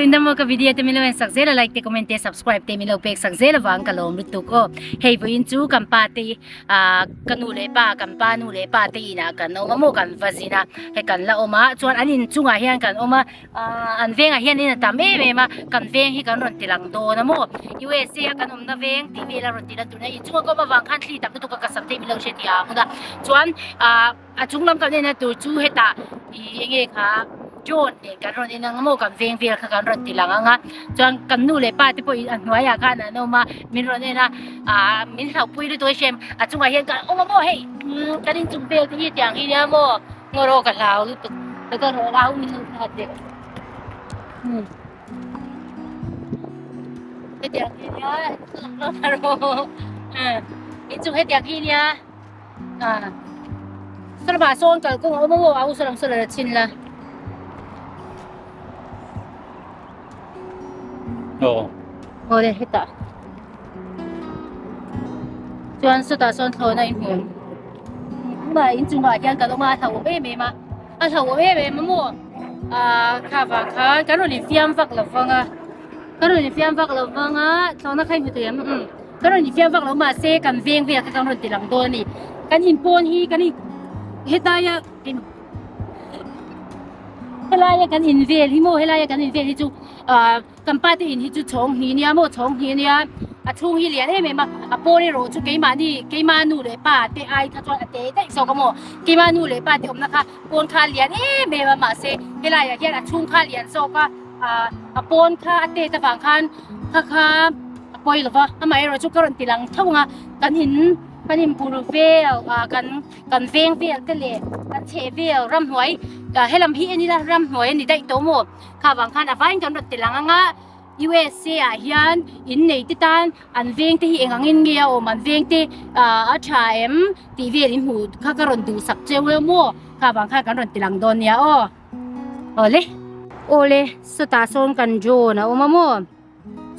in dam maw ka video te min lo en sak zel a like te comment te subscribe te min lo pek sak zel avang ka lawm lutuk aw. Hei vawiin chu kan pa te ah ka nu leh pa kan pa nu leh pa te inah kan awm a maw kan va zin a hei kan la awm a chuan an inchungah hian kan awm a ah an vengah hian in a tam em em a kan veng hi kan rawn ti lang dawn a maw USA a kan awmna veng tih vel a rawn ti lan tur nia inchunga ka awm avang khan thli tam lutuk a ka sam te min lo hre tih a hmun a chuan ah. A chung lam kan ena tur chu hetah ih enge kha drone nen kan rawn en ang maw kan veng vel kha kan rawn ti lang ang a chuan kan nu leh pa te pawh in a hnuaiah khan an awm a min rawn en a ah min hlauhpui lutuk a hrem a chungah hian kan awm a maw hei umm kan inchung vel te hi tiang hi nia maw ngaw rawh ka hlau lutuk ka ka rawh lau min lo hlat leh umm hetiang hi nia inchung hetiang hi nia. Ah salamah sawn kalkawng a awm a maw a u salam saw la chhin la. Aw. Awle hetah. Chuan sawtah sawn thlawhna in hmu. Tunah inchungah hian kan awm a a hlauhawm em em a. A hlauhawm em em a maw. Ah kha vang khan kan rawn infiam vak lo vang a. Kan rawn infiam vak lo vang a thlawhna kha i hmu thei em umm. Kan rawn infiam vak lo mahse kan veng vel kha kan rawn ti lang dawn a ni. Kan inpawn hi kan in hetaia helaia kan in vel hi maw helaia kan in vel hi chu ah kan pa te in hi chu chhawng hnih nia maw chhawng hnih nia a chhung hi lian em em a a pawn erawh chu keimahni keima nu leh pa te ai kha chuan a te daih zawk a maw keima nu leh pa te awmna kha pawn kha a lian em em a mahse helaiah hian a chhung kha a lian zawk a ah a pawn kha a tet avang khan kha kha a pawi lo va amaherawh chu ka rawn ti lang tho ang a kan in kan inbul vel ah kan kan veng vel te leh kan chheh vel ramhnuai ah helam hi en ila ramhnuai a ni daih tawh maw kha vang khan a vaiin kan rawn ti lang ang a USA ah hian in nei te tan an veng te hi eng angin nge a awm an veng te ah a tha em tih vel in hmuh kha ka rawn duhsak cheu emaw maw kha vang khan kan rawn ti lang dawn nia aw awle awle sawtah sawn kan drone a awm a maw.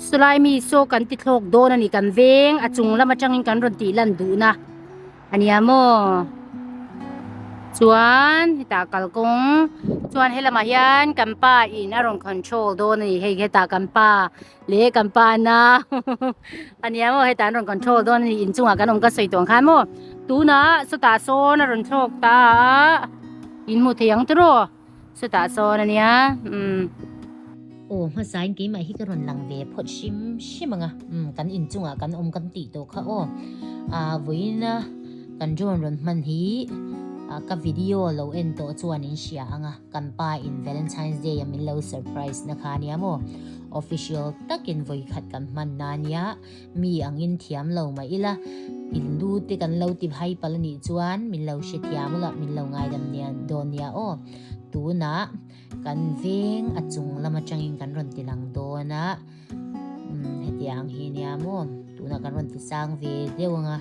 Sawlai mi saw kan ti thlawk dawn a ni kan veng a chung lam atangin kan rawn tih lan duhna a nia maw chuan hetah kalkawng chuan helamah hian kan pa in a rawn control dawn a ni hei hetah kan pa leh kan pa nau a nia maw hetah an rawn control dawn a ni inchungah kan awm ka sawi tawh ang khan maw tunah sawtah sawn a rawn thlawk ta a in hmu thei ang tiraw. Chutah sawn a nia umm. Aw hmasain keimah hi ka rawn lang ve phawt hrim hrim ang a, umm kan inchungah kan awm kan tih tawh kha aw. Ah vawiina kan drone rawn hman hi ah ka video lo en tawh chuan in hria ang a, kan pa in Valentine's Day a min lo surprise na kha ania maw. Official takin vawikhat kan hman na ania, mi angin thiam lo mah ila, in lu te kan lo ti hai palh anih chuan min lo hre thiam ula min lo ngaidam nia dawn nia aw. Tunah kan veng a chung lam atangin kan rawn ti lang dawn a, umm hetiang hi nia maw tunah kan rawn ti sang ve deuh ang a.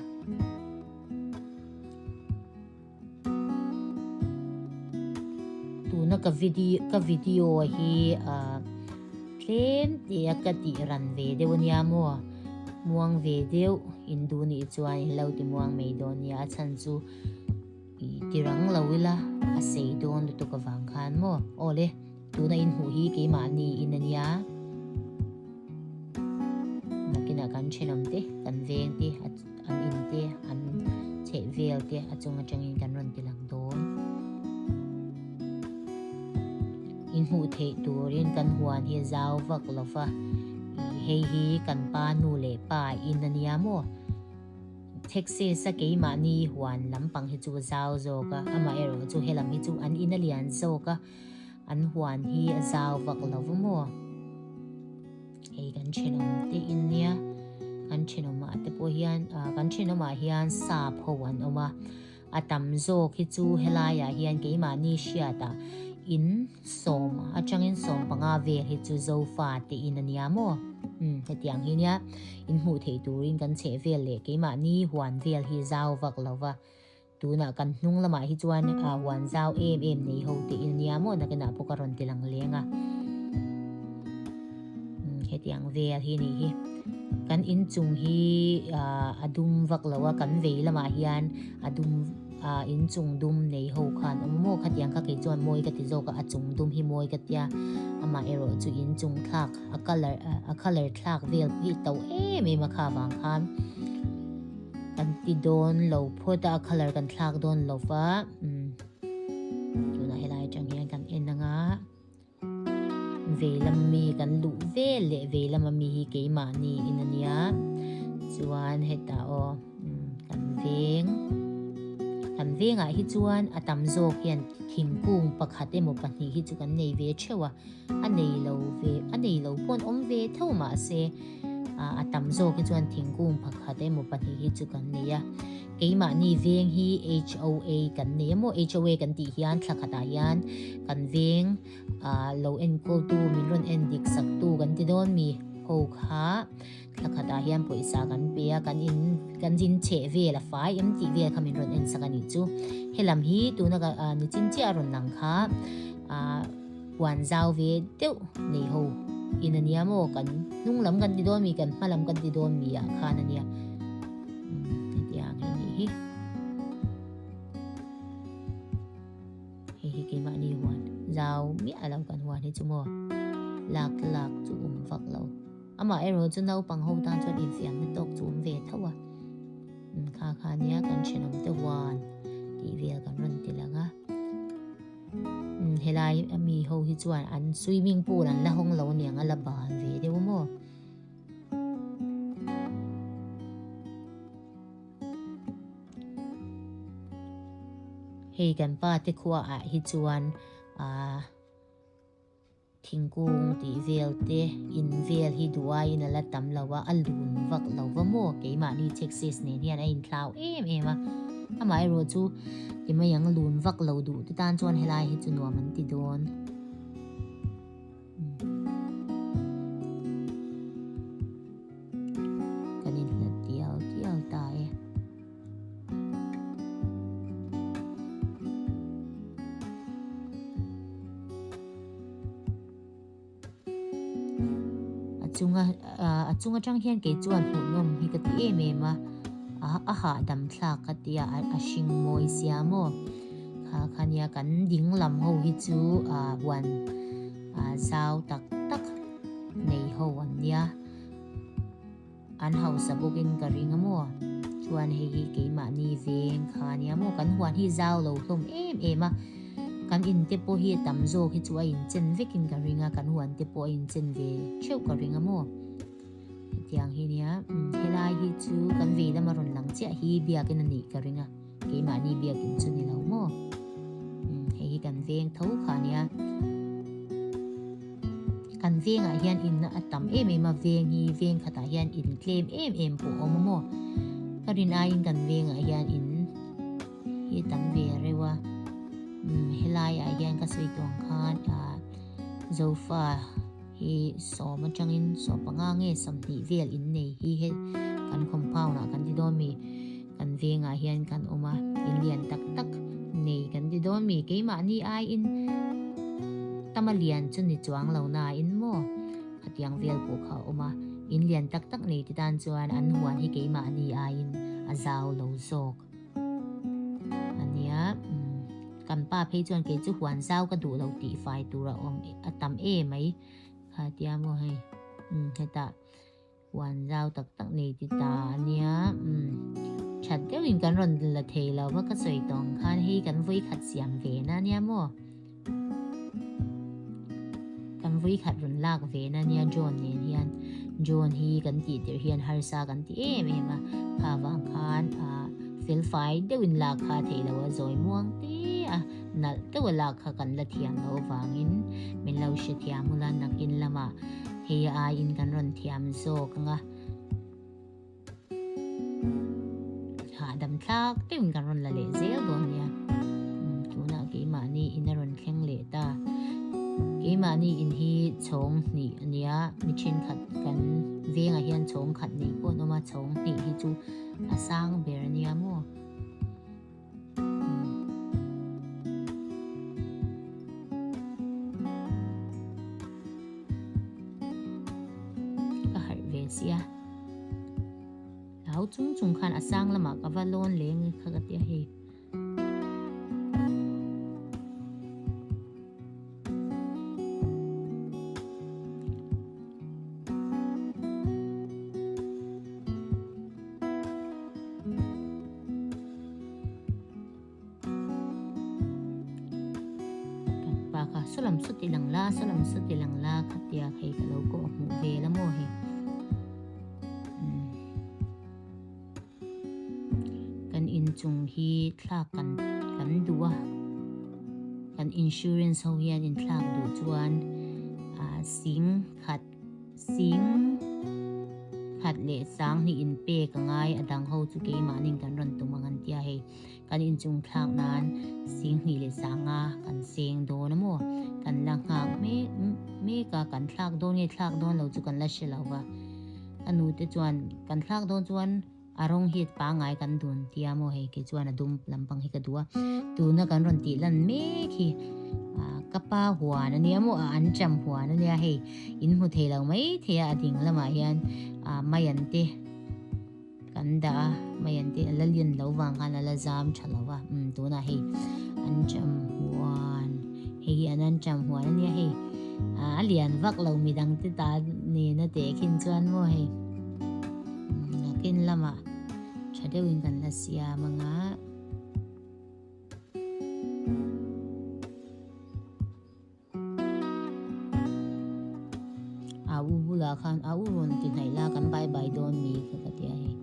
Tuna ka video ka video hi ah tlem te a ka tih ran ve deuh ania maw muang ve deuh in duh nih chuan in lo ti muang mai dawn nia a chhan chu ih ti rang lo ila a sei dawn lutuk avang khan maw aw le tuna in hmuh hi keimahni in ania nakinah kan thenawm te kan veng te a. An in te, an chheh vel te a chung atangin kan rawn ti lang dawn. In hmuh theih turin kan huan hi zau vak lo va, hei hi kan pa nu leh pa in a nia maw? Texas a keimahni huan lampang hi chu zau zawk a, amaherawh chu helam hi chu an in a lian zawk a, an huan hi a zau vak lo va maw? Hei kan thenawm te in nia kan thenawmah te pawh hian ah kan thenawmah hian sap ho an awm a a tam zawk hi chu helaiah hian keimahni hriatah in sawm atangin sawm panga vel hi chu zofa te in a nia maw umm hetiang hi nia in hmuh theih turin kan chheh vel leh keimahni huan vel hi zau vak lo va tunah kan hnung lamah hi chuan ah huan zau em em nei ho te in nia maw nakinah pawh ka rawn ti lang leng a umm hetiang vel hi nih hi kan inchung hi ah a dum vak lo a kan vei lamah hian a dum. ah inchung dum nei ho khan awm maw khatiang kha kei chuan mawi ka ti zawk a a chung dum hi mawi ka tia amah erawh chu inchung thlak a colour a colour thlak vel hi to em em a kha vang khan kan ti dawn lo phawt a a colour kan thlak dawn lo va umm tunah helai atang hian kan en anga veilam mi kan luh vel leh veilam ami hi keimahni in ania chuan hetah aw kan veng kan vengah hi chuan a tam zawk hian thingkung pakhat emaw pahnih hi chu kan nei ve theuh a. A nei lo ve, a nei lo pawh an awm ve tho mahse a tam zawk hi chuan thingkung pakhat emaw pahnih hi chu kan nei a. Keimahni veng hi HOA kan nei a maw? HOA kan tih hian thla khatah hian kan veng lo enkawltu min rawn en dik saktu kan ti dawn mi ho kha thla khatah hian pawisa kan pe a, kan in kan in chheh vel a fai em tih vel kha min rawn en sak a nih chu. Helam hi tuna ka nichin chiah a rawn lang kha ah. Huan zau ve deuh nei ho in a nia maw kan hnung lam kan ti dawn mi kan hma lam kan ti dawn mi ah khan a nia umm hetiang hi nih hi hei hi keimahni huan zau miah lo kan huan hi chu maw lak lak chu awm vak lo amah erawh chu naupang ho tan chuan infiamna tawk chu awm ve tho a umm kha kha nia kan thenawm te huan tih vel kan rawn ti lang a. Helai ami ho hi chuan an swimming pool an la hawng lo aniang a la ban ve deuh a maw. Hei kan pa te khua ah hi chuan ah Thingkung tih vel te, in vel hi duh aiin a la tam lo a, a lun vak lo va maw? Keimahni Texas nen hian a inthlau em em a, amaherawh chu ti mai ang lun vak lo duh te tan chuan helai hi chu nuam an ti dawn. Kan inhlat dial dial ta e. A chunga a chung atang hian kei chuan hmuhnawm hi ka ti em em a a hahdam thlak ka ti a a hring mawi sia maw kha kha nia kan ding lam ho hi chu ah huan ah zau tak tak nei ho an nia. An hausa bawkin ka ring a maw? Chuan hei hi keimahni veng kha a nia maw? Kan huan hi zau lo hlawm em em a, kan in te pawh hi a tam zawk hi chu a inchen vekin ka ring a, kan huan te pawh a inchen ve theuh ka ring a maw? Hetiang hi nia, helai hi chu kan vei lama rawn lang chiah hi biakin a nih ka ring a, keimahni biakin chu ni lo maw? Hei hi kan veng tho kha a nia. Kan vengah hian inna a tam em em a, veng hi veng khatah hian in tlem em em pawh a awm a maw? Ka rin aiin kan vengah hian in hi a tam ve reuh a, umm helaiah hian ka sawi tawh ang khan ah zofa hi sawm atangin sawm panga nge sawmhnih vel in nei hi he kan compound ah kan ti dawn mi kan vengah hian kan awm a, in lian tak tak nei kan ti dawn mi keimahni aiin tama lian chu ni chuang lo nain maw khatiang vel pawh kha a awm a, in lian tak tak nei te tan chuan an huan hi keimahni aiin a zau lo zawk a nia umm kan pa phei chuan kei chu huan zau ka duh lo tih fai tur a awm a tam em mai kha tia maw hei umm hetah. Huan zau tak tak nei ti ta a nia umm that deuhin kan rawn la thei lo va ka sawi tawh ang khan hei kan vawi khat siam ve na nia maw kan vawi khat rawn lak ve na nia John nen hian John hi kan tih tirh hian harsa kan ti em em a kha vang khan ah fel fai deuhin lak kha a theih loh a zawi muang te a nalh deuh a lak kha kan la thiam loh avangin min lo hrethiam ula nakin lamah Hei aiin kan rawn thiam zawk ang a, hahdam thlak deuhin kan rawn la leh zel dawn nia. Tunah keimahni in a rawn thleng leh ta. Keimahni in hi chhawng hnih a nia, mi thenkhat kan vengah hian chhawng khat nei pawh an awm a, chhawng hnih hi chu a sang ber a nia maw. Ka harh ve sia. Hlau chung chung khan a sang lamah ka va lawn leng kha ka tia hei. Sawlam saw ti lang la, sawlam saw ti lang la khatia hei ka lo kawh hmuh vel a maw hei. Kan inchung hi thlak kan kan duh a, kan insurance ho hian inthlak duh chuan ah sing khat sing khat leh sang hnih in pek a ngai a dang ho chu keimahni kan rawn tum ang an tia hei. Kan inchung thlak nan Singhnih leh Sanga kan seng dawn a maw? Kan la nghak mek mek a, kan thlak dawn nge thlak dawn lo chu kan la hre lo va. Ka nute chuan kan thlak dawn chuan a rawng hi pangngai kan dun tia maw hei kei chuan a dum lampang hi ka duh a. Tuna kan rawn tih lan mek hi ka pa huan a nia maw a an cham huan a nia hei in hmu thei lo mai thei a a ding lamah hian maian te Kan dah a, mai an tih a la lian lo vang khan a la zam tha lo a, umm tunah hei an cham huan hei hi an an cham huan a nia hei a lian vak lo midang te ta nena teh khin chuan maw hei nakin lamah tha deuhin kan la siam anga. A u bulah khan a u rawn ti hnaih la kan bye bye dawn mi kha ka ti a hei.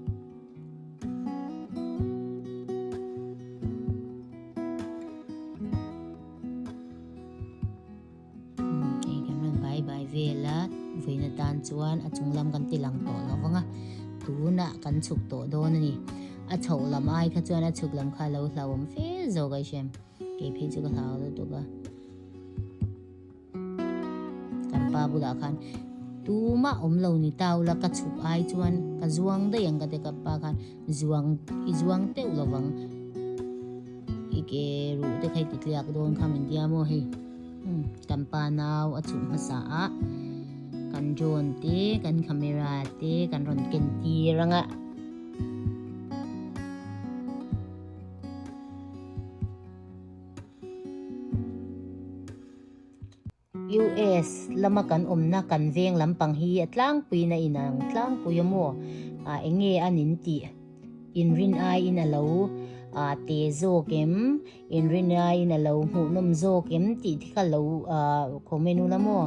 Hei kan rawn bye bye vel a vawiin atan chuan a chung lam kan ti lang tawh lo vang a tunah kan chhuk tawh dawn a ni. A chhoh lam ai kha chuan a chhuk lam kha a lo hlauhawm fe zawk a i hriam. Kei phei chu ka hlau lutuk a. Kan pa bulah khan tumah awm lo ni ta ula ka chhuk ai chuan ka zuang daih ang ka ti ka pa khan zuang i zuang teuh lovang i ke ruh te kha i ti tliak dawn kha min tia maw hei kan pa nau a chhuk hmasa a kan drone te kan camera te kan rawn ken tir anga. US lama kan awmna kan veng lampang hi a tlangpuiin a inang tlangpui a maw? Ah enge an in tih? Inrin aiin a lo ah te zawk em? Inrin aiin a lo hmuhnawm zawk em? Tih te kha lo ah comment ula maw?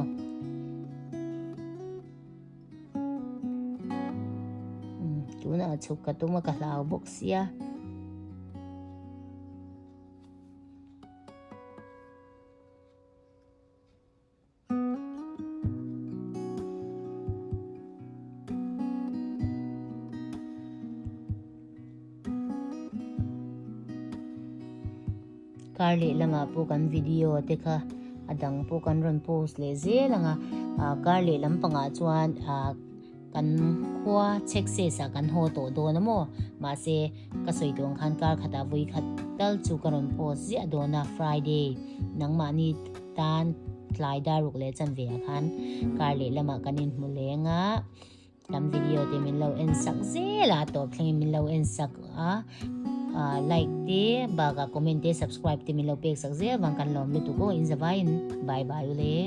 Tunah chhuk ka tum a ka hlau bawk sia. Kar leh lamah pawh kan video te kha a dang pawh kan rawn post leh zel ang a, ah kar leh lampangah chuan ah kan khua Chhekses ah kan haw tawh dawn a maw mahse ka sawi tawh ang khan kar khatah vawi khat tal chu ka rawn post ziah dawn a Friday nangmahni tan tlai dar ruk leh chanve ah khan kar leh lamah kan inhmu leng a. Kan video te min lo en sak zel a tawp thlengin min lo en sak a like te bakah comment te subscribe te min lo pek sak zel vang kan lawm lutuk aw in zavaiin bye bye ule.